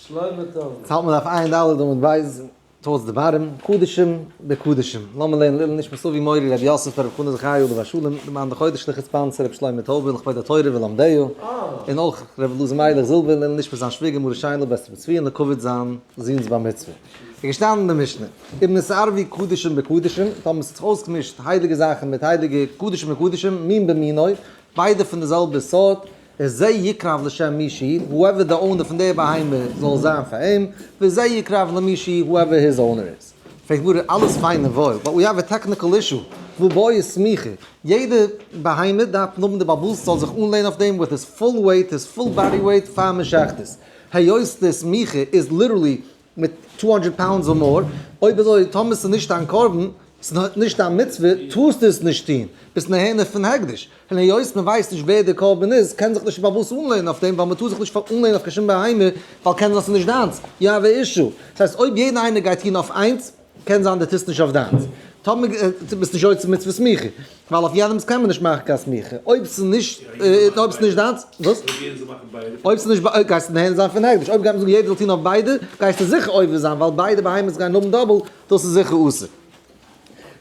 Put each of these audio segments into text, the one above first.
שלמה טוב. יעצט האלט מען דף עיין ד' עמוד ב' towards the bottom, קדשים בקדשים, לאמיר לערנען לעילוי נשמת אבי מורי רבי יוסף ברב חנא זכרי' עליו השלום, למען די חודש שליחות sponsor רבי שלמה טויבער לכבוד התורה ולומדיה, און אויך רבי אלעזר מיילעך זילבער לעילוי נשמת זיין שוויגער מרת שיינדל בת רבי צבי און לכבוד זיין זון'ס בר מצוה. איז געשטאנען אין די משנה, אם נתערבו קדשים בקדשים, טאמער ס'האט זיך אויסגעמישט הייליגע זאכן מיט הייליגע קדשים בקדשים, מין במינו, ביידע פון די זעלבע סארט, וזה יקרב לשם מי שהוא, whoever די owner פון די בהמה זאל זיין פאר אים, וזה יקרב למי שהוא, whoever his owner איז. פרעגט גמרא, אלעס פיין און וואויל, but we have a technical issue, והא בעי סמיכה, יעדע בהמה דארף האבן די בעל הבית זאל זיך אנלענען אויף דעם with his full weight, his full body weight פאר מען שעכט עס. היות די סמיכה איז literally מיט 200 pounds or more, אויב אזוי טאמער ס'איז נישט דיין קרבן, ס'איז נישט דיין מצוה, טארסטו עס נישט טון, ביסט נהנה פון הקדש. און היות מען ווייסט נישט ווער דער קרבן איז, קען זיך נישט בעל הבית אנלענען אויף דעם, ווייל מען טאר זיך נישט אנלענען אויף קיין שום בהמה, ווייל קען זיין ס'איז נישט דיינס, you have a issue. דאס הייסט אויב יעדער איינער גייט טון אויף איינס, קען זיין דו טוסט נישט אויף דיינס. טאמער דו ביסט נישט יוצא מצוות סמיכה, ווייל אויף יענעמ'ס קען מען נישט מאכן קיין סמיכה. אויב ס'איז נישט, אויב ס'איז נישט דיינס, וואס? אויב ס'איז נישט, גייסטו נהנה זיין פון הקדש. אויב גייט מען זאגן יעדער זאל טון אויף ביידע, גייסטו זיכער עובר זיין, ווייל ביידע בהמות גייען האבן double, דאס איז זיכער אסור.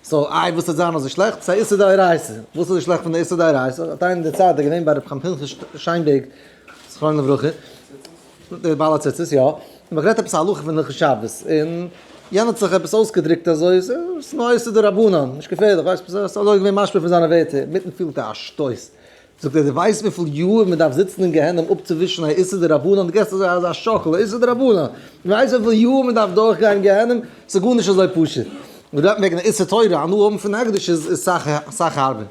so איי וואס וועט זיין אזוי שלעכט? ס'איז א איסור דאורייתא. וואס איז אזוי שלעכט פון די איסור דאורייתא? האט איינער דערציילט ער איז געווען ביי רבי חיים פנחס שיינבערג זכרונו לברכה, דער בעל הציצית, יא, און מ'האט גערעדט עפעס א הלכה פון הלכות שבת, און יענער האט זיך עפעס אויסגעדרוקט אזוי, ס'איז נאר איסור דרבנן, נישט געפערליך, ווייסט, ס'איז אזוי געווען משמע פון זיינע ווערטער, אינמיטן פילט ער א שטויס, זאגט ער, דו ווייסט וויפיל יאר מען דארף זיצן אין גיהנום אפצואווישן א איסור דרבנן, דו געבסט אזוי אזא שאקל, א איסור דרבנן, דו ווייסט וויפיל יאר מען דארף דורכגיין גיהנום, ס'איז גארנישט אזוי פשוט. מען רעדט וועגן א איסור תורה, הנאה האבן פון הקדש איז סאך סאך הארבער.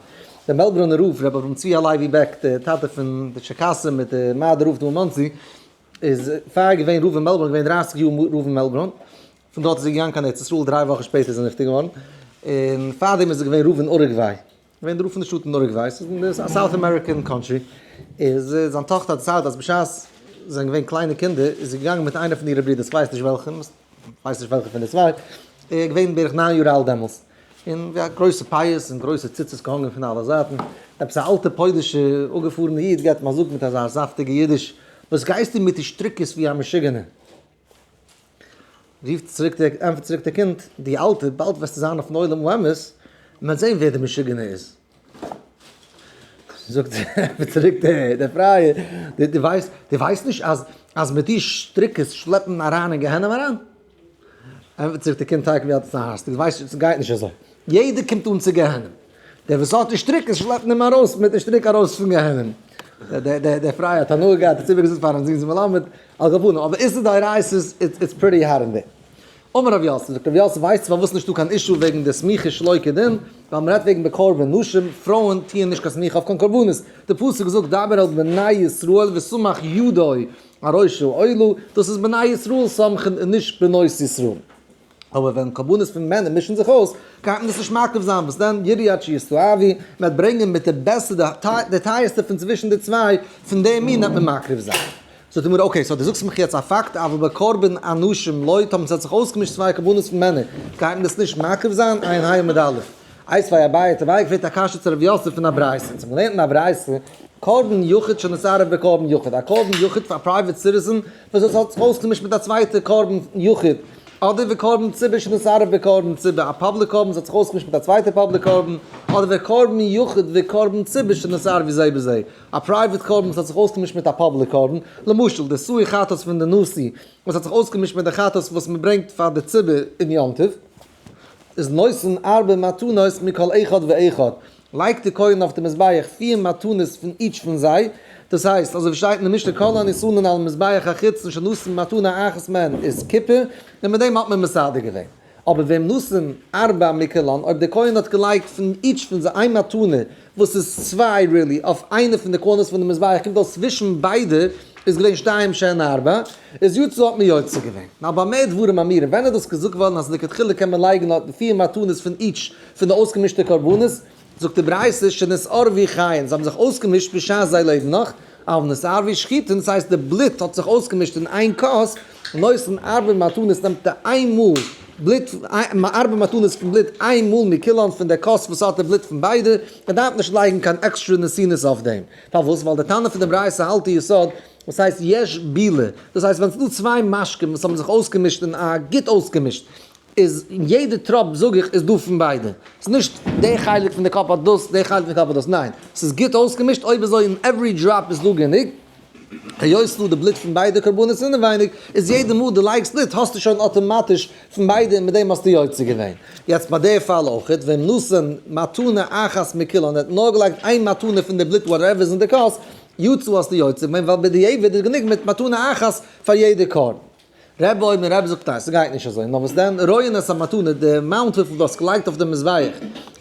דער מעלבורנער רב, רבי אברהם צבי הלוי בעק, דער טאטע פון די טשערקאסער מיט די מאדער רב דא אין מאנסי, איז פאר געווען רב אין מעלבורן, געווען דרייסיג יאר רב אין מעלבורן, פון דארט איז ער געגאנגען קיין ארץ ישראל, דריי וואכן שפעטער איז ער נפטר געווארן, און פארדעם איז ער געווען רב אין אורוגוויי. געווען דער רב פון די שטאט אין אורוגוויי, ס'איז אין די South American country, איז זיין טאכטער האט דערציילט אז בשעת זיי זענען געווען קליינע קינדער איז זי געגאנגען מיט איינע פון אירע ברידערס, כ'ווייס נישט וועלכע, כ'ווייס נישט וועלכע פון די צוויי, ער איז געווען בערך 9 יאר אלט דעמאלס, און ווי א גרויסע פאות און גרויסע ציצית געהאנגען פון אלע זייטן, עפעס א אלטע פוילישע אפגעפארענע איד געבט אים א זאג מיט אזא זאפטיגע אידיש, וואס גייסטו מיט די שטריקעס ווי א משוגענער? רופט צוריק דער, ענטפערט צוריק דער קינד, דו אלטער, באלד וועסטו זיין אויפן עולם האמת, מען וועט זען ווער דער משוגענער איז. זאגט, ענטפערט צוריק דער פרייער, דו ווייסט, דו ווייסט נישט אז, אז מיט די שטריקעס שלעפט מען אריין אין גיהנום אריין? ענטפערט צוריק דער קינד תיכף ווי אלטער צו דו ווייסט, ס'גייט נישט אזוי, יעדער קומט אן צו גיהנום, דער וואס האט די שטריק שלעפט אים ארויס מיט די שטריק ארויס פון גיהנום. דער פרייער האט הנאה געהאט, האט עס איבערגעזאגט פארן זון מלמד, על כל פנים, אבער איסור דאורייתא איז it's pretty hot אין דעם. אמר רב יוסף, זאגט רב יוסף, ווייסטו פארוואס נישטא קיין issue וועגן די סמיכה שלא כדין? ווייל מ'רעדט וועגן בקרבן נשים, פרויען טוען נישט קיין סמיכה אויף קיין קרבנות. די פסוק זאגט דבר אל בני ישראל וסמך ידו על ראש העולה, דאס איז בני ישראל סומכין און נישט בנות ישראל. אבער ווען קרבנות פון מענער מישן זיך אויס, גייט מען דאס נישט מקריב זיין, וואס דען, יראו עד שיסתאבו, מען וועט ברענגען מיט די בעסטע, די טייערסטע פון צווישן די צוויי, פון די מין וועט מען מקריב זיין. זאגט די גמרא, okay, so דו זאגסט מיך יעצט א פאקט, אבל בקרבן אנשים לא, טאמער ס'האט זיך אויסגעמישט צוויי קרבנות פון מענער, גייט מען דאס נישט מקריב זיין, עיין ה' עמוד א'. איתיביה אביי האט אביי געפרעגט א קשיא צו רב יוסף פון א ברייתא, אונז האבן געלערנט אין א ברייתא, קרבן יחיד שנתערב בקרבן יחיד, א קרבן יחיד פאר א private citizen וואס האט זיך אויסגעמישט מיט א צווייטע קרבן יחיד, אדער וקרבן ציבור שנתערב בקרבן ציבור, א public קרבן וואס האט זיך אויסגעמישט מיט א צווייטע public קרבן, אדער וקרבן יחיד וקרבן ציבור שנתערבו זה בזה, א private קרבן וואס האט זיך אויסגעמישט מיט א public קרבן, למשל די שעיר חטאת פון די נשיא וואס האט זיך אויסגעמישט מיט די חטאת וואס מען ברענגט פאר די ציבור אין יום טוב, איז נותן ארבע מתנות מכל אחד ואחד, לייגט די כהן אויף די מזבח פיר מתנות פון each פון זיי, דאס הייסט, אזוי ווי שטייט אין די משנה כל הניתנין על מזבח החיצון שנתן מתנה אחת מהן איז כיפר, און מיט דעם האט מען מסדר געווען. אבער ואם נתן ארבע מכולן, אויב דער כהן האט געלייגט פון each פון זיי איין מתנה, וואס איז צוויי really, אויף איינע פון די corners פון די מזבח, קומט אויס צווישן ביידע איז געווען שתיים שהן ארבע, איז יצא האט מען יוצא געווען. נאר במה דברים אמורים, ווען איז דאס געזאגט געווארן אז לכתחילה קען מען לייגן פיר מתנות פון each פון די אויסגעמישטע קרבנות, זאגט די ברייתא שנתערבו חיים, זיי האבן זיך אויסגעמישט בשעת זיי לעבן נאך, אבל נתערבו שחוטין, דאס הייסט די בלוט האט זיך אויסגעמישט אין איין כוס, נותן ארבע מתנות נעמט ער איין מאל בלוט, ארבע מתנות פון בלוט איין מאל מכולן פון די כוס וואס האט די בלוט פון ביידע, מען דארף נישט לייגן קיין עקסטרע נתינות אויף דעם, פארוואס? ווייל די תנא פון די ברייתא האלט די יסוד. וואס הייסט יש בילה, דאס הייסט ווען ס'איז דא צוויי משקים וואס האבן זיך אויסגעמישט און א גוט אויסגעמישט, איז יעדע טראפ זאג איך איז דא פון ביידע, ס'איז נישט די חלק פון די cup האט דאס, די חלק פון די cup האט דאס, ניין, ס'איז גוט אויסגעמישט, אויב אזוי אין every drop איז דא גענוג, היות ס'איז דא די בלוט פון ביידע קרבנות אינעווייניג, איז יעדע מאל דו לייגסט בלוט האסטו שוין אטאמאטיש פון ביידע און מיט דעם האסטו יוצא געווען. יעצט ביי די פאל אויכעט, ואם נתן מתנה אחת מכולן, ער האט נאר געלייגט איין מתנה פון די בלוט whatever איז אין די כוס, יצא האסטו יוצא געווען ווייל בדיעבד איז גענוג מיט מתנה אחת פאר יעדע קרבן. רבי אומר רבי זאגט ניין ס'גייט נישט אזוי נאר וואס דען רואין את המתנה די amount וויפיל דו האסט געלייגט אויף די מזבח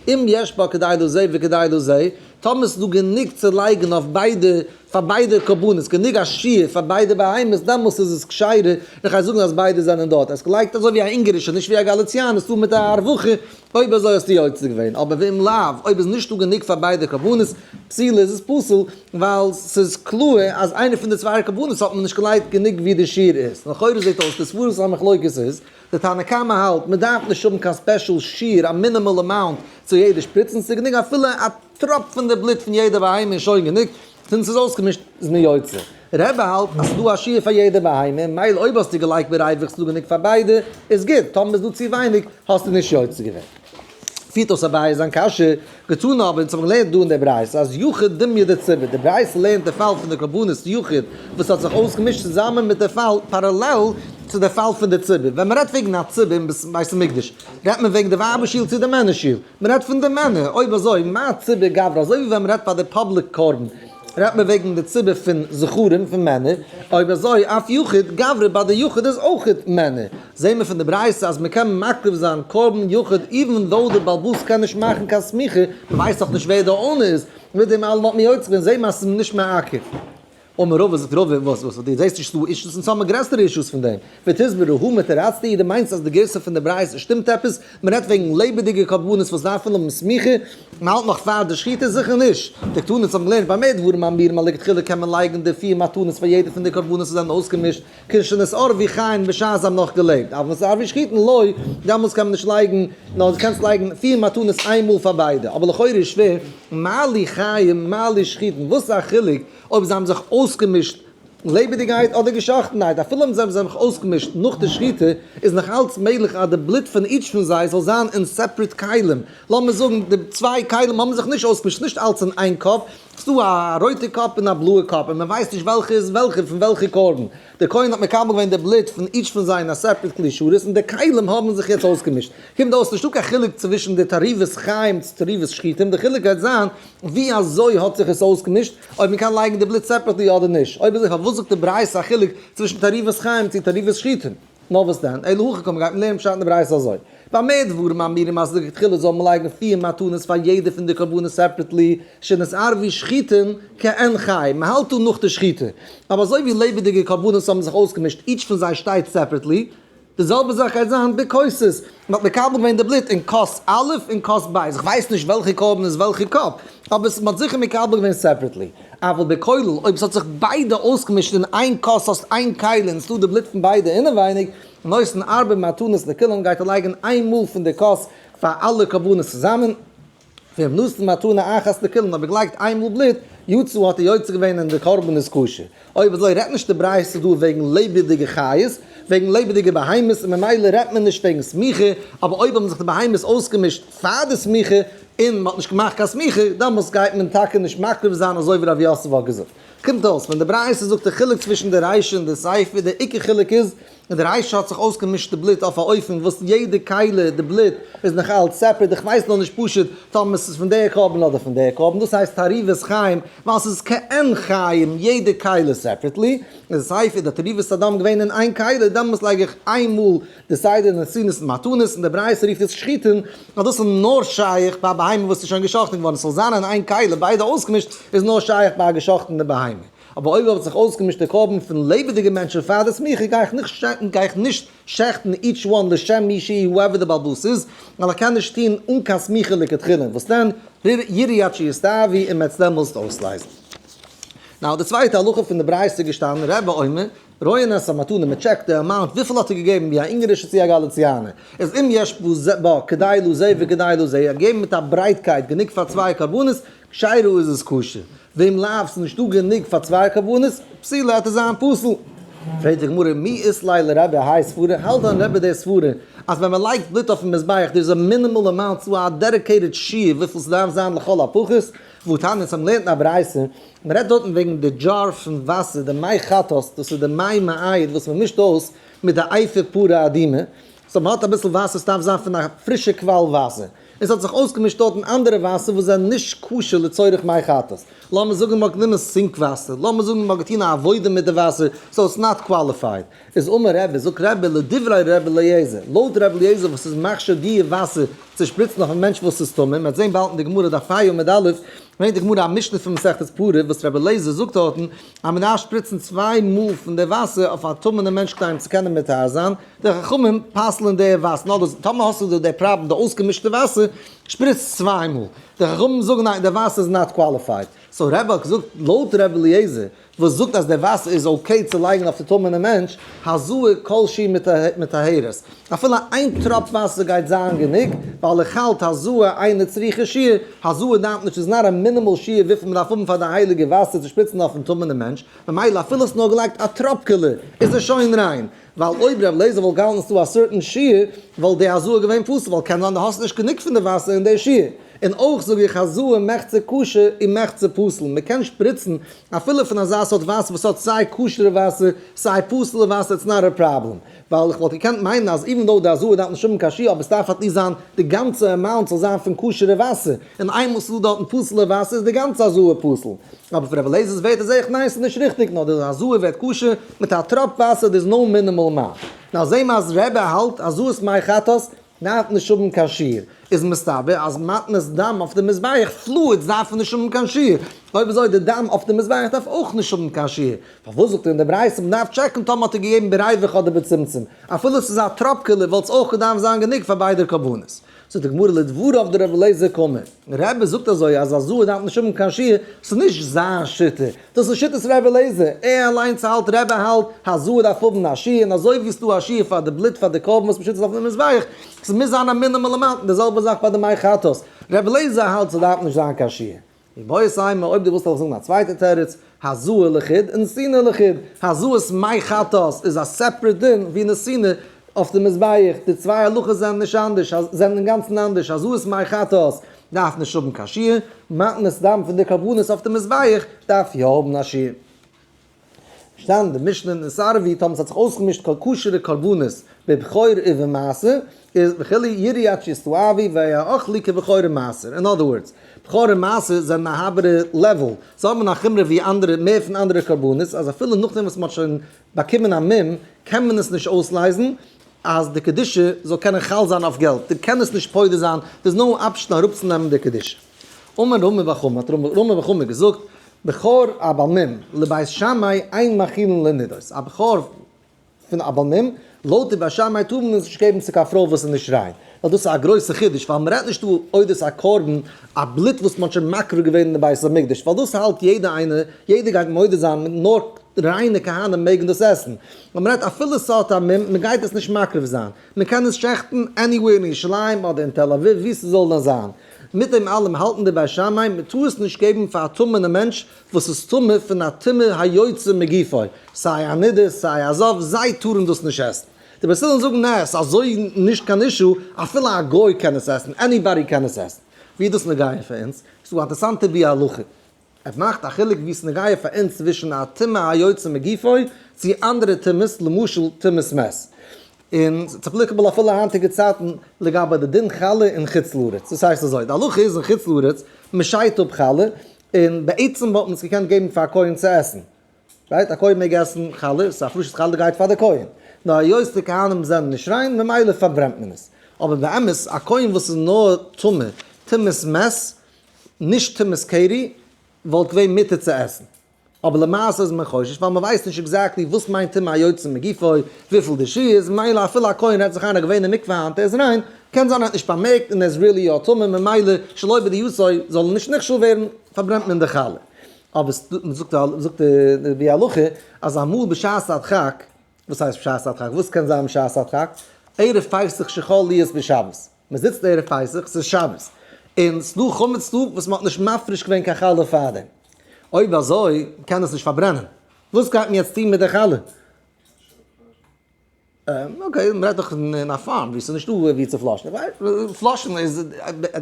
אם יש בה כדי לזה וכדי לזה טאמער ס'איז דא גענוג צו לייגן אויף ביידע פאר ביידע קרבנות גענוג א שיעור פאר ביידע בהמות דעמאלס איז עס כשרה איך גיי זאגן אז ביידע זענען דארט האסט געלייגט אזוי ווי א אונגערישע נישט ווי א גאליציאנער ס'דא מיט א הרווחה אויב אזוי האסטו יוצא געווען, אבער ואם לאו, אויב איז נישטא גענוג פאר ביידע קרבנות, פסולה איז עס פסול, ווייל ס'איז קלאר אז איינע פון די צוויי קרבנות האט מען נישט געלייגט גענוג ווי די שיעור איז. לכאורה זעט אויס די סברת המחלוקת איז, די תנא קמא האלט מען דארף נישט האבן קיין special שיעור א minimal amount צו יעדע שפריצן, ס'איז גענוג אפילו א טראפ פון די בלוט פון יעדע בהמה איז שוין גענוג, זינט ס'איז אויסגעמישט איז מען יוצא. רבי האלט אז ס'דא א שיעור פאר יעדע בהמה, מילא אויב האסטו געלייגט בריווח ס'דא גענוג פאר ביידע, איז גוט, טאמער איז דא צו ווייניג, האסטו נישט יוצא געווען. פירט אויס אביי זיין קשיא, קתני אבער אונז האבן געלערנט דא אין דער ברייתא אז יחיד דומיא דציבור, די ברייתא לערנט די פאל פון די קרבנות יחיד וואס האט זיך אויסגעמישט צוזאמען מיט די פאל parallel צו די פאל פון די ציבור, ווען מ'רעדט וועגן א ציבור אין בית המקדש רעדט מען וועגן די ווייבער שול צו די מענער שול? מען רעדט פון די מענער, אויב אזוי מה ציבור גברי, אזוי ווי ווען מען רעדט ביי די public קרבן רעדט מען וועגן די ציבור פון זכרים, פון מענער, אויב אזוי אף יחיד גברי ביי די יחיד איז אויכעט מענער, זעהן מיר פון די ברייתא אז מען קען מקריב זיין קרבן יחיד even though די בעל הבית קען נישט מאכן קיין סמיכה, מען ווייסט דאך נישט ווער די owner איז, מיט דעם אלעם האט מען יוצא געווען, זעהט מען אז ס'איז נישט מעכב. אמר רבא זאגט רבא, וואס וואס דו זעסט נישט ס'דא אישוס אונז האבן גרעסערע אישוס פון דעם, ותסברא הא מתרצתא דו מיינסט אז די גירסא פון די ברייתא שטימט עפעס? מען רעדט וועגן לעבעדיגע קרבנות וואס דארפן האבן סמיכה, מען האלט נאך פאר די שחיטה? זיכער נישט! דקתני אונז האבן געלערנט במה דברים אמורים אז לכתחילה קען מען לייגן די פיר מתנות פאר יעדע פון די קרבנות וואס זענען אויסגעמישט כשנתערבו חיים בשעת זיי האבן נאך געלעבט, אבל נתערבו שחוטין לא, דעמאלטס קען מען נישט לייגן, נאר דו קענסט לייגן פיר מתנות איין מאל פאר ביידע, אבער לכאורה איז שווער, מה לי חיים מה לי שחוטין, וואס איז א חילוק אויב זיי האבן זיך אויסגעמישט לעבעדיגעהייט אדער געשאכטענהייט, אפילו אויב זיי האבן זיך אויסגעמישט נאך די שחיטה, איז נאך אלץ מעגליך אז די בלוט פון each פון זיי זאל זיין אין separate כלים, לאמיר זאגן די צוויי כלים האבן זיך נישט אויסגעמישט, נישט אלץ אין איין cup, ס'דא א רויטע cup און א בלויע cup און מ'ווייסט נישט וועלכע איז וועלכע פון וועלכע קרבן. דער כהן האט מקבל געווען די בלוט פון each פון זיי אין א separate כלי שרת און די כלים האבן זיך יעצט אויסגעמישט. קומט אויס נישטא קיין חילוק צווישן די תערובות חיים צו תערובות שחוטים, די חילוק גייט זיין ווי אזוי האט זיך עס אויסגעמישט, אויב מ'קען לייגן די בלוט separately אדער נישט. אויב אזוי פארוואס זאגט די ברייתא א חילוק צווישן תערובות חיים צו תערובות שחוטים? נאר וואס דען, אלא הכי קאמר גייט מען לערנען פשט אין די ברייתא אזוי, במה דברים אמורים אז לכתחילה זאל מען לייגן פיר מתנות פאר יעדע פון די קרבנות separately, שנתערבו שחוטין כעין חיים, מען האלט אן נאך די שחיטה, אבער אזוי ווי לעבעדיגע קרבנות האבן זיך אויסגעמישט each פון זיי שטייט separately, די זעלבע זאך גייט זיין בכוסות, מען האט מקבל געווען די בלוט אין כוס א' און כוס ב', איך ווייס נישט וועלכע קרבן איז וועלכע cup, אבער מען האט זיכער מקבל געווען separately. אבל בכולל, אויב ס'האט זיך ביידע אויסגעמישט אין איין כוס האסט איין כלי און ס'דא די בלוט פון ביידע אינעווייניג, נותן ארבע מתנות לכולן גייט ער לייגן איין מאל פון די כוס פאר אלע קרבנות צוזאמען, ואם נתן מתנה אחת לכולן אויב ער געלייגט איין מאל בלוט, יצא האט ער יוצא געווען און די קרבן איז כשר. אויב אזוי רעדט נישט די ברייתא דא וועגן לעבעדיגע חיות, וועגן לעבעדיגע בהמות און ממילא רעדט מען נישט וועגן סמיכה, אבער אויב האבן זיך די בהמות אויסגעמישט פאר די סמיכה, און מ'האט נישט געמאכט קיין סמיכה, דאמאלס גייט מען טאקע נישט מקריב זיין אזוי ווי רב יוסף האט געזאגט. קומט אויס, ווען די ברייתא זאגט די חילוק צווישן די רישא און די סיפא, די עיקר חילוק איז, אין די רישא האט זיך אויסגעמישט די בלוט אויף א אופן וואס יעדע כלי די בלוט איז נאך אלץ separate, איך ווייס נאר נישט פשוט טאמער ס'איז פון די קרבן אדער פון די קרבן, דאס הייסט תערובת חיים, ווייל ס'איז כעין חיים יעדע כלי separately, אין די סיפא איז די תערובת הדם געווען אין איין כלי, דאמאלס לייג איך איין מאל די סדר נתינת מתנות און די ברייתא רופט עס שחוטין, ווייל דאס איז נאר שייך ביי א בהמה וואס איז שוין געשחט'ן געווארן, ס'זאל זיין אין איין כלי ביידע אויסגעמישט איז נאר שייך ביי א געשחט'נע בהמה. אבער אויב האט זיך אויסגעמישט די קרבן פון לעבעדיגע מענטשן פאר די סמיכה גיי איך נישט גיי איך נישט שעכטן each one לשם מי שהיא whoever די בעל הבית איז, ווייל איך קען נישט טון אן קיין סמיכה לכתחילה, וואס דען, ירעו עד שיסתאבו און מ'עט עס דעמאלסט אויסלייזן. Now די צווייטע הלכה פון די ברייתא איז געשטאנען רבי אומר, רואין את המתנה, מען טשעקט די amount וויפיל האט ער געגעבן ווי א אונגערישע צו א גאליציאנער, איז אם יש בה כדי לזה וכדי לזה, ער האט געגעבן מיט א ברייטקייט גענוג פאר צוויי קרבנות, כשרה איז עס כשר. ואם לאו, ס'איז נישטא גענוג פאר צוויי קרבנות, פסולה, וועט עס זיין פסול. פרעגט די גמרא, מי אית ליה לרבי האי סברא, האלט דען רבי די סברא אז ווען מען לייגט בלוט אויפן מזבח דער איז א minimal amount צו א dedicated שיעור וויפיל ס'דארף זיין לכל הפחות, והתניא אונז האבן געלערנט אין א ברייתא, מען רעדט דארטן וועגן די דזשאר פון וואסער, די מי חטאת, דאס איז די מי מעיד וואס מען מישט אויס מיט די אפר פרה אדומה, so מען האט אביסל וואסער, ס'דארף זיין פון א פרישע קוואל וואסער, און ס'האט זיך אויסגעמישט דארטן אנדערע וואסער וואס זענען נישט כשר לצורך מי חטאת, לאמיר זאגן מ'האט גענומען sink וואסער, לאמיר זאגן מ'האט געטון א עבודה מיט די וואסער, so it's not qualified. איז אמר רבי, זאגט רבי, לדברי רבי אליעזר, לויט רבי אליעזר וואס איז מכשיר די וואסער צו שפריצן אויף א מענטש וואס איז טמא, מ'וועט זען באלד אין די גמרא דף ה' עמוד א', ברענגט די גמרא א משנה פון מסכת פרה וואס רבי אליעזר זאגט דארטן אז מ'דארף שפריצן צוויי מאל פון די וואסער אויף א טמא'נע מענטש כדי אים צו קענען מטהר זיין, די חכמים פסל'ן די וואסער, נאר דאס טאמער האסטו דא די פראבלעם די אויסגעמישטע וואסער, שפריץ צוויי מאל, די חכמים זאגן ניין די וואסער איז not qualified, so רבי האט געזאגט לויט רבי אליעזר וואס זאגט אז די וואסער איז okay צו לייגן אויף די טמא'נע מענטש, הזאה כל שהיא מטהרת, אפילו איין טראפ וואסער גייט זיין גענוג, ווייל איך האלט הזאה אינה צריכה שיעור, הזאה דארף נישט, איז נאר א minimal שיעור וויפיל מען דארף האבן פאר די הייליגע וואסער צו שפריצן אויפן טמא'נע מענטש, ממילא אפילו האסט נאר געלייגט א טראפקעלע איז עס שוין ריין, ווייל אויב ר' אליעזר וואלט געהאלטן ס'דא א certain שיעור וואלט די הזאה געווען פסול ווייל קען זיין דו האסט נישט גענוג פון די וואסער אין די שיעור, און אויך זאג איך הזאה מחצה כשר און מחצה פסול, מען קען שפריצן אפילו פון אזא סארט וואסער וואס האט סיי כשר'ע וואסער סיי פסול'ע וואסער it's not a problem, ווייל איך וואלט געקענט מיינען אז even though די הזאה דארף נישט האבן קיין שיעור אבער ס'דארף at least זיין די גאנצע amount זאל זיין פון כשר'ע וואסער, און איינמאל ס'איז דא דארטן פסול'ע וואסער איז די גאנצע הזאה פסול. אבער פון רבי אליעזר'ס ווערטער זעה איך ניין ס'איז נישט ריכטיג נאר די הזאה ווערט כשר מיט א טראפ וואסער there's no minimal amount. נאר זעה מיר אז רבי האלט הזאת מי חטאת דארף נישט האבן קיין שיעור, איז מסתבר אז מתנת דם אויף די מזבח fluids דארפן נישט האבן קיין שיעור, אויב אזוי די דם אויף די מזבח דארף אויך נישט האבן קיין שיעור, פארוואס זאגט ער אין די ברייתא מ'דארף טשעקן טאמער האט ער געגעבן בריווח אדער בצמצום, אפילו ס'איז א טראפקעלע וואלט עס אויך געדארפט זיין גענוג פאר ביידע קרבנות. זאגט די גמרא לדבריו דרבי אליעזר קאמר, רבי זאגט אזוי אז הזאה דארף נישט האבן קיין שיעור, ס'איז נישט זיין שיטה, דאס איז שיטת רבי אליעזר, ער אליינס האלט, רבי האלט, הזאה דארף האבן א שיעור, און אזוי ווי ס'דא א שיעור פאר די בלוט פאר די קרבן וואס מ'שיצט אויף די מזבח, ס'מוז זיין א minimal amount, און די זעלבע זאך ביי די מי חטאת, רבי אליעזר האלט ס'דארף נישט זיין קיין שיעור. איבעית אימא, אויב דו ווילסט וועל איך זאגן א צווייטע תירוץ, הזאה לחוד און נתינה לחוד, הזאת מי חטאת איז א separate דין ווי נתינה אויף די מזבח, די צוויי הלכות זענען נישט אנדערש, זענען אינגאנצן אנדערש, הזאת מי חטאת דארף נישט האבן קיין שיעור, מתנת דם פון די קרבנות אויף די מזבח דארף יא האבן א שיעור. שטאנען די משנה אין נתערבו טאמער ס'האט זיך אויסגעמישט כשר'ע קרבנות בבכור ובמעשר איז וכו' ירעו עד שיסתאבו ויאכלו כבכור ומעשר, in other words, בכור און מעשר זענען א האבערע level, זיי האבן א חומרא ווי אנדערע מער פון אנדערע קרבנות אז אפילו נאכדעם וואס מ'האט שוין באקומען א מום קען מען עס נישט אויסלייזן אז די קדושה זאל קענען חל זיין אויף געלט, דו קען עס נישט פודה זיין, there's no option אראפצונעמען די קדושה. אמר רמי בר חמא, האט רמי בר חמא געזאגט, בכור א בעל מום, לבית שמאי אין מאכילין לנידות, א בכור פון א בעל מום, לויט די בית שמאי טאר מען עס נישט געבן צו קיין פרוי וואס איז נישט ריין, ווייל דאס איז א גרויסע חידוש, ווייל מען רעדט נישט דא אודות א קרבן, א בלוט וואס מען האט שוין מקריב געווען אין די בית המקדש, ווייל דאס האלט יעדער איינער, יעדער גייט מודה זיין, נאר ריינע כהנים מעגן דאס עסן, נאר מען רעדט אפילו ס'האט א מום, מען גייט עס נישט מקריב זיין, מען קען עס שעכטן anywhere אין ירושלים אדער אין תל אביב וואו ס'זאל נאר זיין. מיט דעם אלעם האלטן די בית שמאי מען טאר עס נישט געבן פאר א טמא'נע מענטש וואס איז טמא פון א טומאה היוצא מגופו, סיי א נידה סיי א זב, זיי טארן דאס נישט עסן. די בית הלל זאגן נע עס איז אזוי נישט קיין issue, אפילו א גוי קען עס עסן, anybody קען עס עסן. ווי איז דאס נוגע פאר אונז? ס'איז דא א אינטערעסאנטע ביאור הלכה. עס מאכט א חילוק ווי ס'נוגע פאר אונז צווישן א טומאה היוצא מגופו צו אנדערע טומאות למשל טומאת מת. און ס'איז applicable אפילו היינטיגע צייטן לגבי די דין חלה אין חוץ לארץ. דאס הייסט אזוי, די הלכה איז אין חוץ לארץ מ'שיידט אפ חלה, און בעצם וואלט מען עס געקענט געבן פאר א כהן צו עסן. right? א כהן מעג עסן חלה, ס'איז א הפרשת חלה גייט פאר די כהן. נאר היות די כהנים זענען נישט ריין ממילא פארברענט מען עס. אבער באמת א כהן וואס איז נאר טמא טומאת מת נישט טומאת קרי וואלט געווען מותר צו עסן. אבער למעשה איז מען חושש ווייל מען ווייסט נישט exactly וואס מיינט טומאה היוצא מגופו, וויפיל די שיעור איז, ממילא אפילו א כהן רעדט זיך איין אז געווען אין מקווה היינט ער איז ריין, קען זיין ער האט נישט באמערקט און ער איז really יא טמא ממילא שלא בידיעתו זאל ער נישט נכשל ווערן, פארברענט מען די חלה. אבער זאגט די הלכה אז אמאל בשעת הדחק, וואס הייסט בשעת הדחק? וואס קען זיין בשעת הדחק? ערב פסח שחל להיות בשבת. מען זיצט ערב פסח, ס'איז שבת, און ס'דא חמץ דא וואס מ'האט נישט מפריש געווען קיין חלה פארדעם. אויב אזוי קען עס נישט פארברענען. וואס גייט מען יעצט טון מיט די חלה? Okay, מ'רעדט דאך אין א farm וואו ס'איז נישטא וואו צו flush ן. Flush ן איז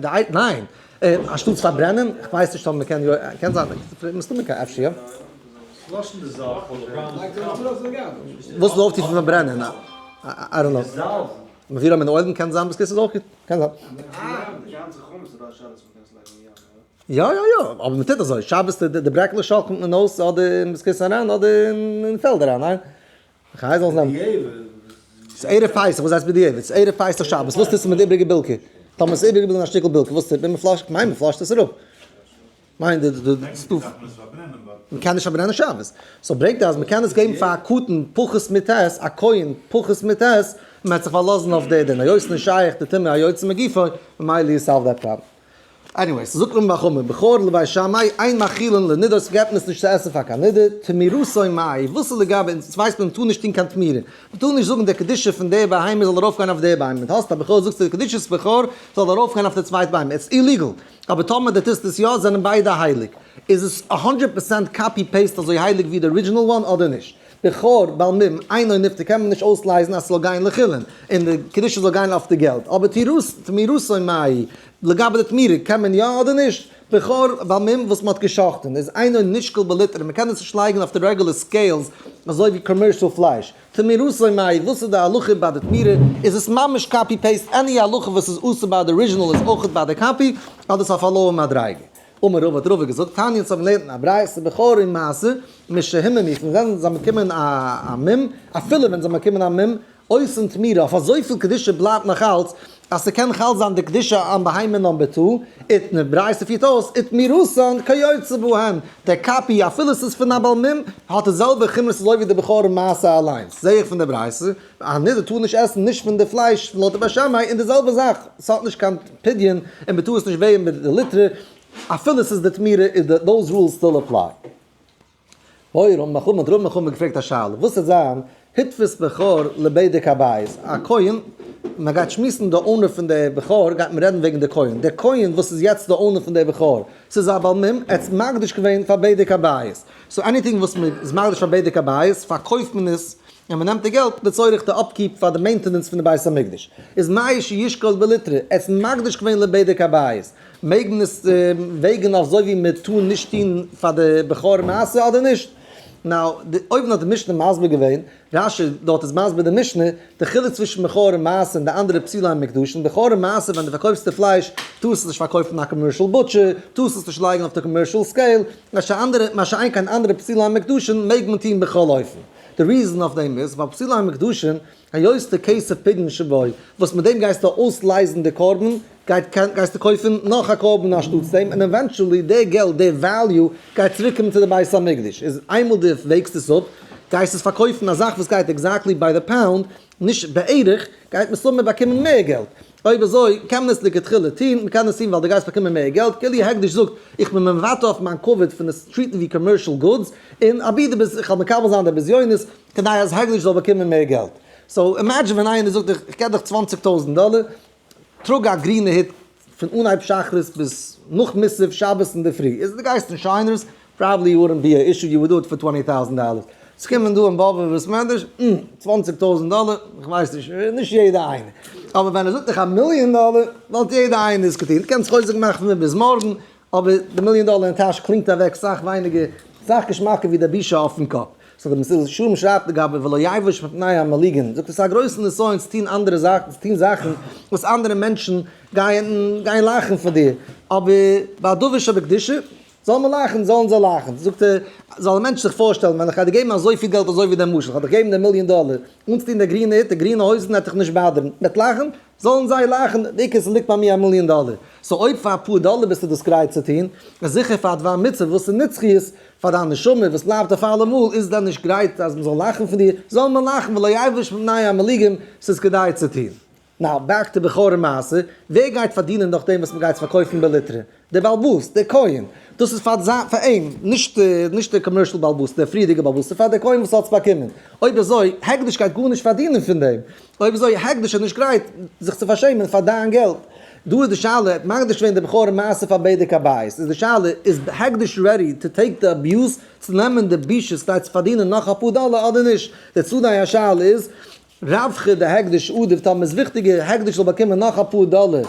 די ניין. אנשטאטס פארברענען, כ'ווייס נישט אויב מ'קען יא, קען זיין, מסתמא קען, אפשר יא. Flush ן די זאך. וואס לויפט איר פון פארברענען? I don't know. מביא מן אויבן קען זיין, בית הכסא איז אויך גוט, קען זיין. יא יא יא, אבער מען טוט אזוי, שבת די ברעקלעך שאקלט מען אויס אדער אין בית הכסא אריין אדער אין פעלד אריין, ניין? כ'הייס זאל זיין. ס'איז ערב פסח, וואס הייסט בדיעבד? ס'איז ערב פסח שבת, וואס טוסטו מיט די איבריגע בילקע? טאמער ס'איז איבערגעבליבן א שטיקל בילקע, וואס טוט מען? מען flush ט, כ'מיין מען flush ט עס אראפ. מיין די די ס'דא. מ'קען נישט פארברענען שבת. So ברענגט ער אז מ'קען עס געבן פאר א קטן פחות מט', א כהן פחות מט', מ'וועט זיך פארלאזן אויף די דין. היות נישט שייך די טומאה היוצא מגופו, ממילא איז solve that problem. Anyway, ס'זאגט רמב ם בכור לבית שמאי, אין מאכילין לנידות, געבט מען עס נישט צו עסן פאר קיין נידה, תמירתו מאי, וואס איז לגבי, אונז ווייסט מען מ'טאר נישט טון קיין תמירה, מ'טאר נישט זאגן די קדושה פון די בהמה זאל ארויפגיין אויף די בהמה, דו האסט א בכור זאגסטו די קדושת בכור זאל ארויפגיין אויף די צווייטע בהמה, it's illegal, אבער טאמער דו טוסט עס יא זענען ביידע הייליג, איז עס א הונדרעט percent copy paste אזוי הייליג ווי די original one אדער נישט? בכור בעל מום אינו נפדה קען מען נישט אויסלייזן אז ס'זאל גיין לחולין, און די קדושה זאל גיין אויף די געלט, אבער תמירתו מאי, לגבי די תמירה קען מען יא אדער נישט? בכור בעל מום וואס מ'האט גע'שחט'ן איז אינו נשקל בליטרא, מ'קען עס נישט לייגן אויף די רעגולער scales אזוי ווי commercial פלייש. תמירתו מאי, וואס איז די הלכה ביי די תמירה? איז עס ממש copy paste, any הלכה וואס איז אסור ביי די original איז אויכעט ביי די copy, אדער ס'איז א פארלוירן מדריגה? אמר רבא האט רבא געזאגט, תניא אונז האבן געלערנט אין א ברייתא בכור ומעשר משהוממו פון ווען זיי באקומען א מום, אפילו ווען זיי באקומען א מום, עושין תמירה, אויף אזויפיל קדושה בלייבט נאך אלץ, אז ס'קען חל זיין די קדושה אן בהמה number two, די ברייתא פירט אויס, ותמירתן כיוצא בהן, דער copy אפילו ס'איז פון א בעל מום, האט די זעלבע חומרות אזוי ווי די בכור ומעשר אליינס, זעה איך פון די ברייתא, א נידה טאר נישט עסן נישט פון די פלייש לויט די בית שמאי, און די זעלבע זאך, ס'האט נישט קיין פדיון און מ'טאר עס נישט וועגן מיט די ליטרא, אפילו ס'איז די תמירה איז די those rules still apply. אוי ר' נחום האט ר' נחום געפרעגט א שאלה, וואס וועט זיין התפס בכור לבדק הבית, א כהן, מען גייט שמועסן די owner פון די בכור, גייט מען רעדן וועגן די כהן, דער כהן וואס איז יעצט די owner פון די בכור, ס'איז א בעל מום, ער האט עס מקדיש געווען פאר בדק הבית, so anything וואס מען איז מקדיש פאר בדק הבית, פארקויפט מען עס און מען נעמט די געלט לצורך די upkeep פאר די maintenance פון די בית המקדש, איז מהו שישקול בליטרא, ער האט עס מקדיש געווען לבדק הבית. מעג מען עס וועגן אזוי ווי מען טאר נישט טון פאר די בכור מעשר אדער נישט? Now, די אויבן האט די משנה מסביר געווען, רש י דארט איז מסביר די משנה, די חילוק צווישן בכור און מעשר און די אנדערע פסולי המוקדשין, בכור און מעשר ווען דו פארקויפסט די פלייש טארסט עס נישט פארקויפן א commercial butcher, טארסט עס נישט לייגן אויף די commercial scale, מה שאין כן אנדערע פסולי המוקדשין מעג מען טון בכל אופן. די reason אויף דעם איז ווייל פסולי המוקדשין היות די כסף פדיון שבו, וואס מיט דעם גייסטו אויסלייזן די קרבן, גייט גייסטו קויפן נאך א קרבן אנשטאטס דעם, און eventually די געלט, די value, גייט צוריקקומען צו די בית המקדש. איז איינמאל דו וועגסט עס אפ, גייסט עס פארקויפן א זאך וואס גייט exactly by the pound, נישט בערך, גייט מסתמא באקומען מער געלט. אויב אזוי, קען מען עס לכתחילה טון, מען קען עס טון ווייל דו גייסט באקומען מער געלט, כאילו הקדש זאגט, איך בין מוותר אויף מיין כבוד פון עס treat ן ווי commercial goods, און אבי די בז, איך וועל מקבל זיין די בזיונות, כדי אז הקדש זאל באקומען מער געלט. So imagine ווען איינער זאגט דיך, איך געב דיך 20,000 דאלער, טראג א גרינע היט פון אנהייב שחרית ביז נאך מוסף שבת אינדערפרי, איז דו גייסט אין Shiners, probably wouldn't be a issue, you would do it for 20,000 דאלער. עס קומען דא אין באבוב בית מדרש, 20,000 דאלער, איך ווייס נישט, נישט יעדער איינער. אבער ווען ער זאגט דיך א מיליאן דאלער, וואלט יעדער איינער עס געטון. דו קענסט חוזק מאכן פון מיר ביז מארגן, אבער די מיליאן דאלער אין טאש קלינגט אוועק סאך ווייניגער, סאך געשמאקער ווי די בושה אויפן קאפ. So דער מסילת ישרים שרייבט לגבי ולא יבוש מפני המלעיגין, זאגט עס איז א גרויסע נסיון צו טון אנדערע זאכן, צו טון זאכן וואס אנדערע מענטשן גייען גייען לאכן פון דיר, אבער ביי דבר שבקדושה זאל מען לאכן, זאלן זיי לאכן. זאגט ער, זאל א מענטש זיך פארשטעלן, ווען איך גיי דיר געבן אזויפיל געלט אזוי ווי דער משל, איך וועל דיך געבן די מיליאן דאלער, אנצוטון די גרינע היט, די גרינע הויזן וועט דיך נישט bother ן, מ'וועט לאכן? זאלן זיי לאכן, די עיקר ס'ליגט ביי מיר א מיליאן דאלער. So אויב פאר אפאר דאלער ביסטו דאס גרייט צו טון, איז זיכער פאר א דבר מצוה וואס איז נצחיות, פאר דיין נשמה וואס בלייבט אויף אלעמאל, איז דען נישט גרייט אז מ'זאל לאכן פון דיר? זאל מען לאכן, ולא יבוש מפני המלעיגים, ס'איז כדאי צו טון. Now, back to בכור ומעשר, ווער גייט פארדינען נאך דעם וואס מ'גייט עס פארקויפן בליטרא? דער בעל הבית, דער כהן. דאס איז פאר זיין, פאר אים, נישט נישט דער commercial בעל הבית, דער פריערדיגער בעל הבית, ס'איז פאר דער כהן וואס האט עס באקומען. אויב אזוי, הקדש גייט גארנישט פארדינען פון דעם. אויב אזוי, הקדש איז נישט גרייט זיך צו פארשעמען פאר דיין געלט. דא איז די שאלה, האט מקדיש געווען די בכור מעשר פאר בדק הבית, איז די שאלה, איז הקדש ready to take די abuse, צו נעמען די בושות כדי צו פארדינען נאך אפאר דאלער אדער נישט? די צדדי השאלה איז, רווחא דהקדש עדיף, טאמער איז וויכטיגער הקדש זאל באקומען נאך אפאר דאלער,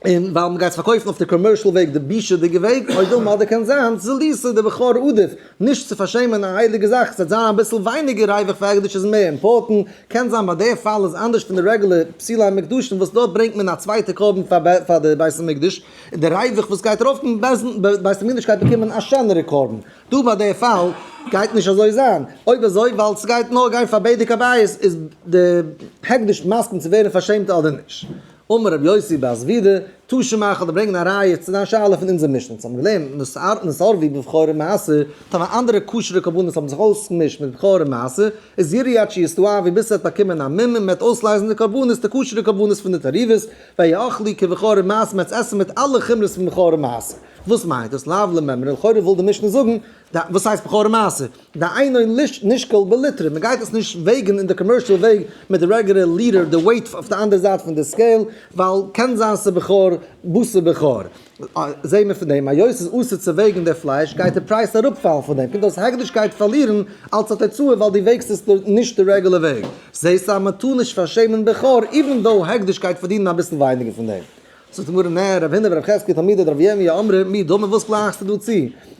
און ווייל מ'גייט עס פארקויפן אויף די commercial וועג, די בושה'דיגע וועג, או דילמא אדער קען זיין, זילותא דבכור עדיף, נישט צו פארשעמען א הייליגע זאך, ס'וועט זיין אביסל ווייניגער ריווח פאר הקדש איז מער important, קען זיין ביי די פאל איז אנדערש פון די רעגולער פסולי המוקדשין וואס דארט ברענגט מען א צווייטע קרבן פאר די בית המקדש, און די ריווח וואס גייט ארויף פון בית המקדש גייט באקומען א שענערע קרבן, דא ביי די פאל גייט נישט אזוי זיין, אויב אזוי ווייל ס'גייט נאר גיין פאר בדק הבית איז די הקדש מסכים צו ווערן פארשעמט אדער נישט. אמר רבי יוסי בר זבידא, תא שמע כ'וועל דיר ברענגען א ראיה צו דיין שאלה פון אונזער משנה, אונז האבן געלערנט נתערבו בבכור ומעשר, טאמער אנדערע כשר'ע קרבנות האבן זיך אויסגעמישט מיט בכור און מעשר, איז ירעה עד שיסתאבו ביז ס'וועט באקומען א מום און מ'וועט אויסלייזן די קרבנות, די כשר'ע קרבנות פון די תערובות, ויאכלו כבכור ומעשר מ'וועט עס עסן מיט אלע חומרות פון בכור און מעשר. וואס מיינט דאס? לאו למימרא, לכאורה וויל די משנה זאגן, וואס הייסט בכור ומעשר? דאינו נשקל בליטרא, מען גייט עס נישט וועגן אין די commercial וועג מיט די רעגולער ליטער, די weight אויף די אנדערע זייט פון די scale, ווייל קען זיין ס'בכור בתר בכור. זעהן מיר פון דעם היות ס'איז אסור צו וועגן די פלייש גייט די פרייז אראפפאלן פון דעם, קומט אויס הקדש גייט פארלירן אלץ א תוצאה ווייל דו וועגסט עס נישט די רעגולער וועג. זעהסט אז מען טאר נישט פארשעמען בכור even though הקדש גייט פארדינען אביסל ווייניגער פון דעם. זאגט די גמרא, נע, רב הונא ורב חזקיה תלמידי דרב ירמי' אמרי מי דמי וואס גלייכסטו דא צו?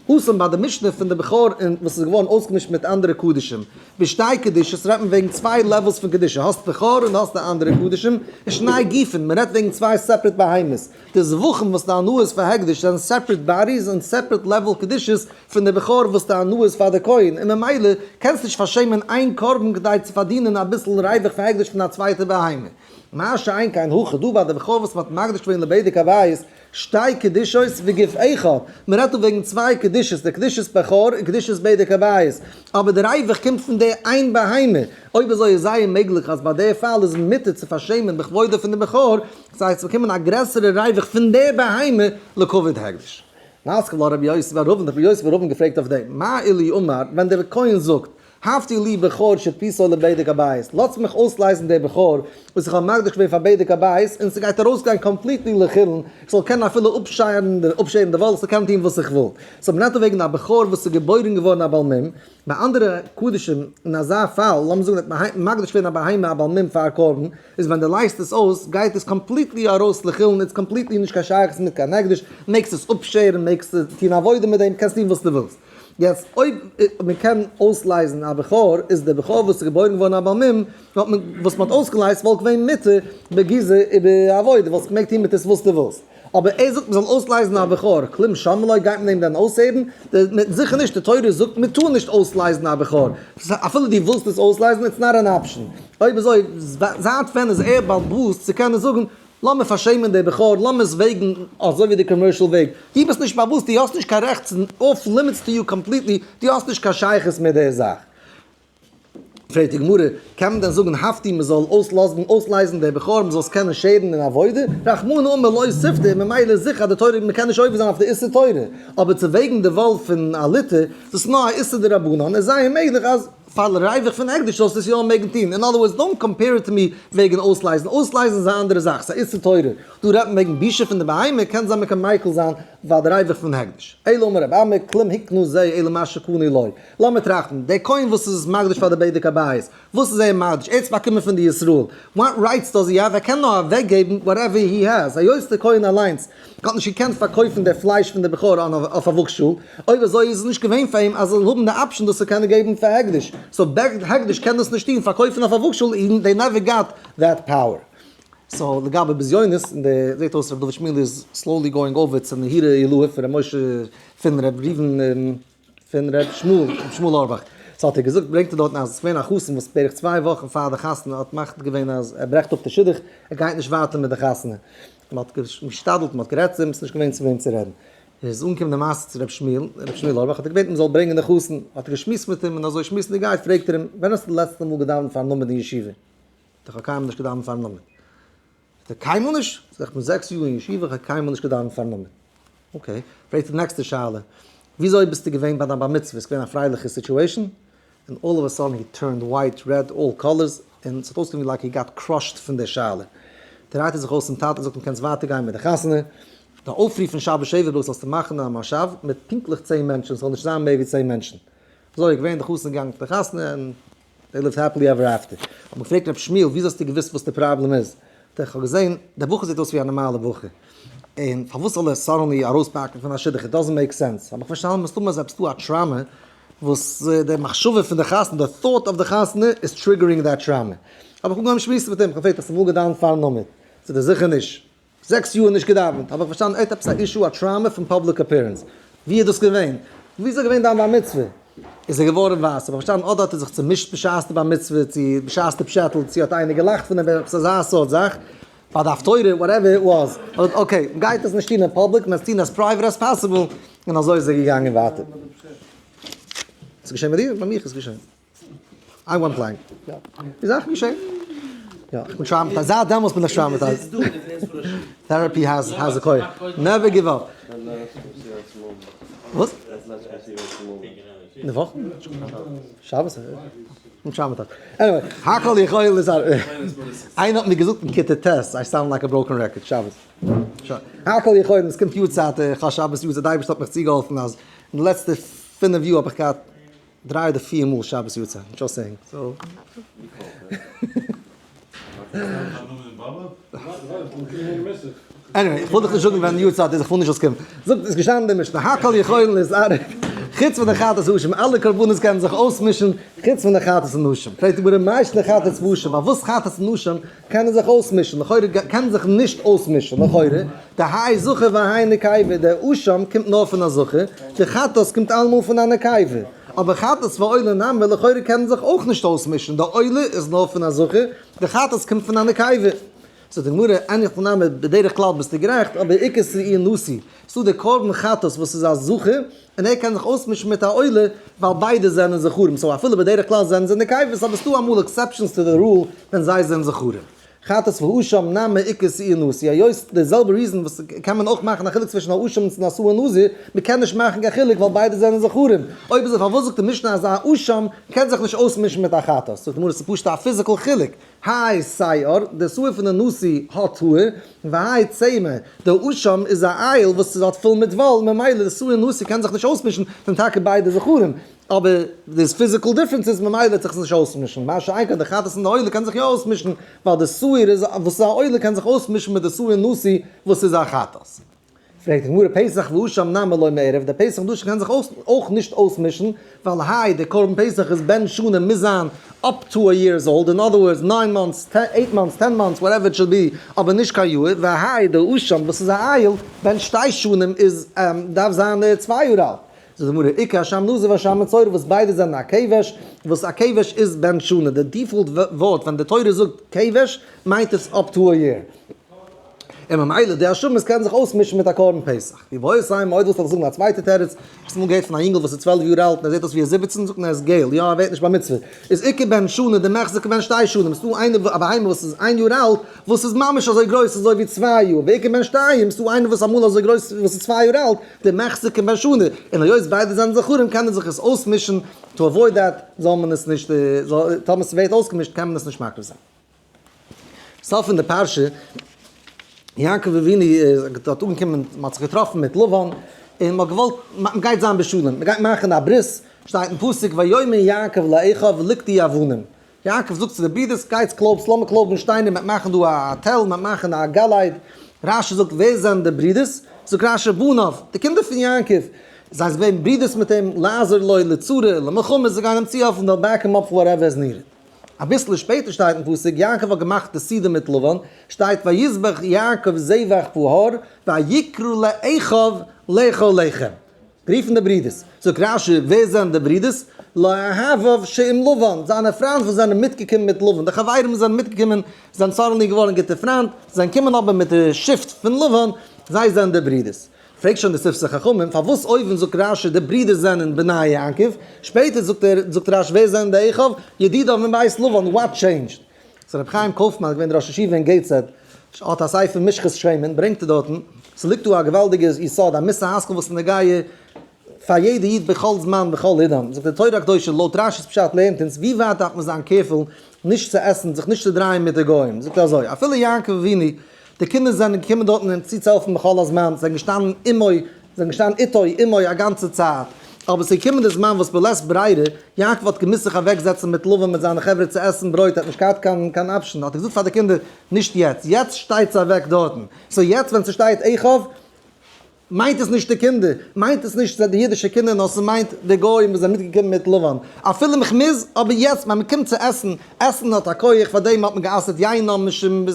התם ביי די משנה פון די בכור און וואס איז געווארן אויסגעמישט מיט אנדערע קדשים. בשתי קדושות רעדט מען וועגן צוויי levels פון קדושה, האסט בכור און האסט די אנדערע קדשים, ושני גופין, מען רעדט וועגן צוויי separate בהמות. די זבחים וואס די הנאה איז פאר הקדש זענען separate bodies און separate level קדושות פון די בכור וואס די הנאה איז פאר די כהן, און ממילא קענסט נישט פארשעמען איין קרבן כדי צו פארדינען אביסל ריווח פאר הקדש פון א צווייטע בהמה. מה שאין כן הכא דא ביי די בכור וואס מ'האט מקדיש געווען לבדק הבית, שתי קדושות וגוף אחד, מ'רעדט דא וועגן צוויי קדושות, די קדושת בכור און קדושת בדק הבית, אבער די ריווח קומט פון די איין בהמה, אויב אזוי איז זייער מעגליך אז ביי די פאל איז מותר צו פארשעמען בכבודו פון די בכור, כדי צו באקומען א גרעסערע ריווח פון די בהמה לכבוד הקדש. מתקיף לה רבי יוסי בר אבין, האט רבי יוסי בר אבין געפרעגט אויף דעם, מה אילו אמר, ווען דער כהן זאגט, הבטו לי בכור שהדפיסו לבדק הבית, לאזטס מיך אויסלייזן דער בכור וואס איך האב מקדיש געווען פאר בדק הבית, און ס'גייט ארויסגיין completely לחולין, איך זאל קענען אפילו אפשיירן אפשערן די וואל, איך זאל קענען טון וואס איך וויל. so מ'רעדט דא וועגן א בכור וואס איז געבוירן געווארן א בעל מום, ביי אנדערע קדשים אין אזא פאל, לאמיר זאגן ער האט מקדיש געווען א בהמה א בעל מום פאר א קרבן, איז ווען דו לייזט עס אויס גייט עס completely ארויס לחולין, it's completely נישט קיין שייכות מיט קיין הקדש, מעגסט עס אפשערן, מעגסט טון עבודה מיט דעם, קענסט טון וואס דו ווילסט. יעצט אויב מען קען אויסלייזן א בכור, איז דער בכור וואס איז געבוירן געווארן א בעל מום, וואלט מען וואס מען האט אויסגעלייזט וואלט געווען מותר בגיזה ובעבודה, וואלסט געמעגט טון מיט עס וואס דו ווילסט. אבער ער זאגט מען זאל אויסלייזן א בכור, כלום שומעין לו, גייט מען אים דען אויסהערן? זיכער נישט, די תורה זאגט מען טאר נישט אויסלייזן א בכור, אפילו דו ווילסט עס אויסלייזן, it's not an option. אויב אזוי, זייט ווען איז ער בעל הבית צו קענען זאגן לאמיר פארשעמען די בכור, לאמיר עס וועגן אזוי ווי די commercial וועג, דו ביסט נישט באוואוסט, דו האסט נישט קיין רעכט, ס'איז off limits to you completely, דו האסט נישט קיין שייכות מיט די זאך. פרעגט די גמרא, קען מען דען זאגן הבטו מען זאל אויסלאזן אויסלייזן די בכור מען זאל עס קענען שערן אין עבודה, רחמנא אמר לא תפדה, ממילא איז זיכער אז די תורה מען קען נישט עובר זיין אויף די איסור תורה, אבער צו וועגן די וואל פון א ליטער, דאס איז נאר א איסור דרבנן, איז זייער מעגליך אז. פאר ריווח פון הקדש זאלסטו עס יא מעגן טון, in other words don't compare it to me וועגן אויסלייזן, אויסלייזן איז א אנדערע זאך, ס'איז א איסור תורה, דא רעדט מען וועגן בושה פון די בהמה, קען זיין מ'קען מיקל זיין פאר די ריווח פון הקדש. אלא אמר רב אמי, כלום הקנה זה אלא מה שקנוי לו. לאמיר טראכטן, דער כהן וואס איז מקדיש פאר די בדק הבית, וואס איז ער מקדיש? ער האט עס באקומען פון די ישראל, what rights does he have? ער קען נאר אוועקגעבן whatever he has, היות דער כהן אליינס האט נישט געקענט פארקויפן די פלייש פון די בכור אויף א וואגשאל, אויב אזוי איז עס נישט געווען פאר אים אז ער זאל האבן די option דאס צו קענען געבן פאר הקדש, so הקדש קען דאס נישט טון, פארקויפן אויף א וואגשאל, they never got that power. so לגבי בזיונות, און די זעט אויס ר' דוד שמואל איז slowly going over צו נהירא עילאה פון ר' משה פון ר' ראובן פון ר' שמואל, ר' שמואל אורבאך. so האט ער געזאגט, ברענגט ער דארטן אז עס איז געווען א חתן וואס בערך 2 וואכן פאר די חתונה האט מחליט געווען אז ער ברעכט אפ די שידוך, ער גייט נישט ווייטער מיט די חתונה. מען האט געשתדלט, מען האט גערעדט צו אים, עס איז נישט געווען צו וועם צו רעדן. איז אנגעקומען די מעשה צו ר' שמואל, ר' שמואל אורבאך האט ער געבעטן מען זאל ברענגען די חתן, האט ער געשמועסט מיט אים, און אזוי שמועסנדיג גייט פרעגט ער אים, ווען האסטו די לעצטע מאל געדאווענט פארן עמוד אין ישיבה? זאגט ער, איך האב קיינמאל נישט געדאווענט פארן עמוד. זאגט ער, קיינמאל נישט? זאגט ער, איך בין 6 יאר אין ישיבה, איך האב קיינמאל נישט געדאווענט פארן עמוד. okay, פרעגט ער די נעקסטע שאלה, וויאזוי ביסטו געווען ביי דיין בר מצוה, איז געווען א פרייליכע situation? און all of a sudden he turned white, red, all colors, און ס'האט אויסגעזען ווי like he got crushed פון די שאלה. דרייט ער זיך אויס צום טאטן און זאגט אים קענסט ווייטער גיין מיט די חתונה, די אויפרוף פון שבת שבע ברכות זאלסטו מאכן אין א מושב מיט פונקטליך 10 מענטשן, ס'זאל נישט זיין מער ווי 10 מענטשן. אזוי איז געווען, די חתן איז געגאנגען צו די חתונה און they lived happily ever after. האט מען געפרעגט רבי שמואל וויאזוי האסטו געוואוסט וואס די פראבלעם איז? זאגט ער איך האב געזען דער בחור זעט אויס ווי א נארמאלע בחור, און פארוואס זאל ער suddenly ארויספאקן פון א שידוך, it doesn't make sense. האב איך פארשטאנען מסתמא איז עפעס דא א trauma וואס די מחשבה פון די חתונה, די thought of די חתונה איז triggering that trauma. האב איך אנגעהויבן שמועסן מיט אים, איך האב געפרעגט האסט אמאל געדאווענט פארן עמוד? זאגט ער זיכער נישט. 6 יאר נישט געדאווענט, האב איך פארשטאנען ער האט עפעס א issue א trauma פון public appearance, ווי איז דאס געווען? ווי איז ער געווען דיין בר מצוה? איז ער געווארן ווייס, האב איך פארשטאנען אדער האט ער זיך צומישט בשעת די בר מצוה, צו בשעת די פשעטל, צו האט איינער געלאכט פון אים, עפעס אזא סארט זאך, ביי די הפטורה, whatever it was, okay, מ'גייט עס נישט טון אין public, מ'וועט עס טון as private as possible, און אזוי איז ער געגאנגען ווייטער. ס'איז געשען מיט דיר? ביי מיך איז געשען. I went blank. יא. די זאכן געשען. יא, איך בין traumatized. זייט דעמאלטס בין איך traumatized. Therapy has has a כח. Never give up. וואס? אין די וואך? שבת? איך בין traumatized. Anyway, הכל יכול איז א. איינער האט מיר געזאגט אין כיתה ט', I sound like a broken record, שבת. הכל יכול, עס קומט יארצייט, איך האב שבת יארצייט, די אייבערשטער האט מיך צוגעהאלפן אז אין די לעצטע 5 יאר האב איך געהאט דריי אדער פיר מאל שבת יארצייט, just saying, so. Anyway, איך וויל דיך נישט זאגן ווען יארצייט איז, איך וויל נישט זאלסט קומען. זאגט, איז געשטאנען אין די משנה, הכל יכולין להתערב, חוץ פון די חטאת ואשם, אלע קרבנות קענען זיך אויסמישן, חוץ פון די חטאת און אשם. פרעגט די גמרא, מאי שנא חטאת ואשם, פארוואס חטאת און אשם קענען זיך אויסמישן? לכאורה קענען זיך נישט אויסמישן, לכאורה, דהאי זכר והאי נקבה, דער אשם קומט נאר פון א זכר, די חטאת קומט אלעמאל פון א נקבה. אבער חטאת ועולה נמי לכאורה קענען זיך אויך נישט אויסמישן, די עולה איז נאר פון א זכר, די חטאת קומט פון א נקבה. זאגט די גמרא, אין הכי נמי, בדרך כלל ביסטו גערעכט, אבער איכא שעיר נשיא, ס'דא די קרבן חטאת וואס איז א זכר, און ער קען זיך אויסמישן מיט א עולה, ווייל ביידע זענען זכרים, so אפילו בדרך כלל זענען זיי נקבות, אבער ס'דא אמאל exceptions to the rule ווען זיי זענען זכרים. חטאת ואשם נמי איכא שעיר נשיא, היות די זעלבע reason וואס קען מען אויך מאכן א חילוק צווישן א אשם און א שעיר נזיר, מען קען נישט מאכן קיין חילוק ווייל ביידע זענען זכרים, אויב אזוי פארוואס זאגט די משנה אז א אשם קען זיך נישט אויסמישן מיט א חטאת? זאגט די גמרא ס'איז פשוט א physical חילוק, האי שעיר, די שעיר פון די נשיא האט האר, והאי צמר, די אשם איז א איל וואס איז האט פול מיט וואל, ממילא די שעיר נשיא קען זיך נישט אויסמישן, זענען טאקע ביידע זכרים, אבער there's physical differences ממילא וועט זיך עס נישט אויסמישן, מה שאין כן די חטאת און די עולה קען זיך יא אויסמישן, ווייל די שעיר איז וואס איז א עולה קען זיך אויסמישן מיט די שעיר נשיא וואס איז א חטאת. פרעגט די גמרא פסח ואשם נמי לא מיערב, די פסח און אשם קען זיך אויך נישט אויסמישן, ווייל האי די קרבן פסח איז בן שנה מוז זיין up to a years old, in other words 9 months, 8 months, 10 months, whatever it should be, אבער נישט קיין יאר, והאי די אשם וואס איז א איל בן שתי שנים איז דארף זיין 2 יאר אלט. זאגט די גמרא, איכא אשם נזיר ואשם מצורע וואס ביידע זענען א כבש, וואס א כבש איז בן שנה, די default ווארט ווען די תורה זאגט כבש מיינט עס up to a year, און ממילא די אשמות קענען זיך אויסמישן מיט א קרבן פסח. ואיבעית אימא, אויב ווילסטו זאגן א צווייטע תירוץ, האסט אמאל געהערט פון א יונגל וואס איז 12 יאר אלט און ער זעט אויס ווי ער איז 17, זאגט מען ער איז געל, יא ער ווערט נישט בר מצוה, איז איכא בן שנה דמיחזי כבן שתי שנים, ס'דא איינער א בהמה וואס איז 1 יאר אלט וואס איז ממש אזוי גרויס אזוי ווי 2 יאר, ואיכא בן שתיים, ס'דא איינער וואס אמאל אזוי גרויס וואס איז 2 יאר אלט, דמיחזי כבן שנה, און היות ביידע זענען זכרים קענען זיך עס אויסמישן, to avoid that זאל מען עס נישט, טאמער ס'ווערט אויסגעמישט קען מען עס נישט מקריב זיין. סוף פון די פרשה, יעקב אבינו איז דארט אנגעקומען, מען האט זיך געטראפן מיט לבן, און מען האט געוואלט, מען גייט זיין בשלום, מען גייט מאכן א ברית, שטייט אין פסוק ויאמר יעקב לאחיו לקטו אבנים, יעקב זאגט צו די ברידערס, גייטס קלויבטס, לאמיר קלויבן שטיינער, מען וועט מאכן דא א תל, מען וועט מאכן א גלעד, רשי זאגט ווער זענען די ברידערס? זאגט רשי בניו, די קינדער פון יעקב, זיי זענען געווען ברידערס מיט אים, לעזור לו לצרה, למלחמה, זיי גייען אים צוהעלפן, they'll back him up for whatever is needed. אביסל שפעטער שטייט אין פסוק, יעקב האט געמאכט די סעודה מיט לבן, שטייט ויזבח יעקב זבח בהר, ויקרא לאחיו לאכול לחם. גערופן די ברידערס. זאגט רשי, ווער זענען די ברידערס? לאוהביו שעם לבן, זיינע פריינט וואס זענען מיטגעקומען מיט לבן, די חברים וואס זענען מיטגעקומען, זענען suddenly געווארן גוטע פריינט, זיי קומען אבער מיט די shift פון לבן, זיי זענען די ברידערס. פרעגט שוין די שפתי חכמים, פארוואס אויבן זאגט רשי די ברידערס זענען בני יעקב, שפעטער זאגט ער, זאגט רשי ווער זענען די אחיו? ידידיו מבית לבן, what changed? So רבי חיים קויפמאן איז געווען דער ראש ישיבה אין געיטסהעד, האט א ספר משכת שמן, ברענגט ער דארטן, ס'ליגט דא א געוואלדיגע יסוד, א מוסר השכל וואס איז נוגע. פאר יעדע איד בכל זמן בכל עידן. זאגט די תורה הקדושה, לויט רשי'ס פשט לערנט אונז ווי ווייט דארף מען זיין careful נישט צו עסן, זיך נישט צו דרייען מיט די גוים. זאגט ער אזוי, אפילו יעקב אבינו, די קינדער זענען געקומען דארטן אים צוצוהעלפן בכל הזמן, זיי זענען געשטאנען עמו, זיי זענען געשטאנען איתו, עמו, א גאנצע צייט. אבער עס איז געקומען די זמן וואס בלית ברירה, יעקב האט געמוזט זיך אוועקזעצן מיט לבן מיט זיינע חברה צו עסן ברויט, ער האט נישט געהאט קיין קיין option, האט ער געזאגט פאר די קינדער, נישט יעצט, יעצט שטייטס אוועק דארטן. so יעצט ווען ס'שטייט אחיו, מיינט עס נישט די קינדער, מיינט עס נישט די אידישע קינדער, נאר ס'מיינט די גוים וואס זענען מיטגעקומען מיט לבן. אפילו מיך מוז, אבער יעצט ווען מ'קומט צו עסן, עסן האט א כח, פאר דעם האט מען גע'אסר'ט יינם משום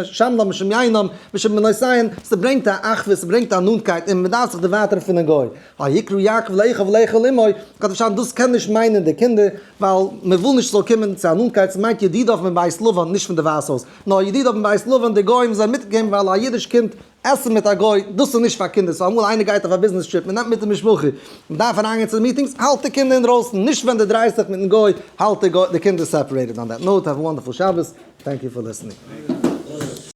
שמנם משום יינם משום בנותיהן, ס'ברענגט א אחוות, ס'ברענגט א נאנטקייט, און מ'דארף זיך דערווייטערן פונעם גוי. ויקרא יעקב לאחיו לאכול עמו, כ'האב פארשטאנען דאס קען נישט מיינען די קינדער, ווייל מ'וויל נישט ס'זאל קומען צו א נאנטקייט, ס'מיינט ידידיו מבית לבן, נישט פון די ווייס הויז, נאר ידידיו מבית לבן, די גוים זענען מיטגעקומען ווייל א אידיש קינד עסן מיט א גוי, דאס איז נישט פאר קינדער, so אמאל איינער גייט אויף א business trip, מען נעמט מיט די משפחה, מען דארף אריינגיין צו די meetings, האלט די קינדער אינדרויסן, נישט ווען דו דרייסט זיך מיטן גוי, האלט די קינדער separated. On that note, have a wonderful שבת, thank you for listening.